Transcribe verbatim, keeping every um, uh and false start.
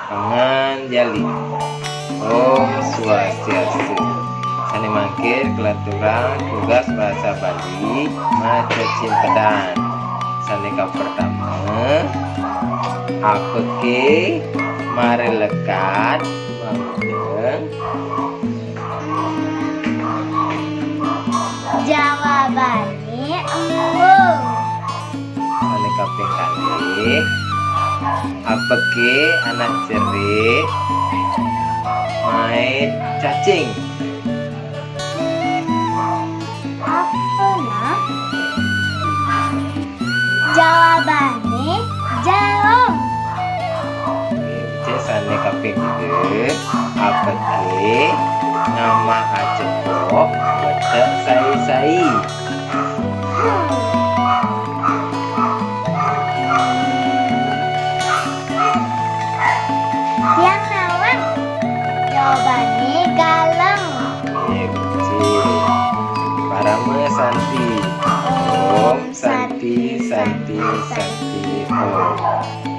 Panganjali. Om Swastiastu. Sané mangkin kalaturang tugas basa Bali macecimpedan. Sané kapertama, apaké maré lekad mangudeng? Jawabané embung. Sané kaping kalih, apaké anak jerik main cacing? Apa nah? Jawabané jarum. Oké, sané kaping tiga, apaké nama acepok betek sai-sai? Tiang nawang. Jawabané galeng. Oké, becik. Parama Santi. Om Santi, Santi, Santi, Om.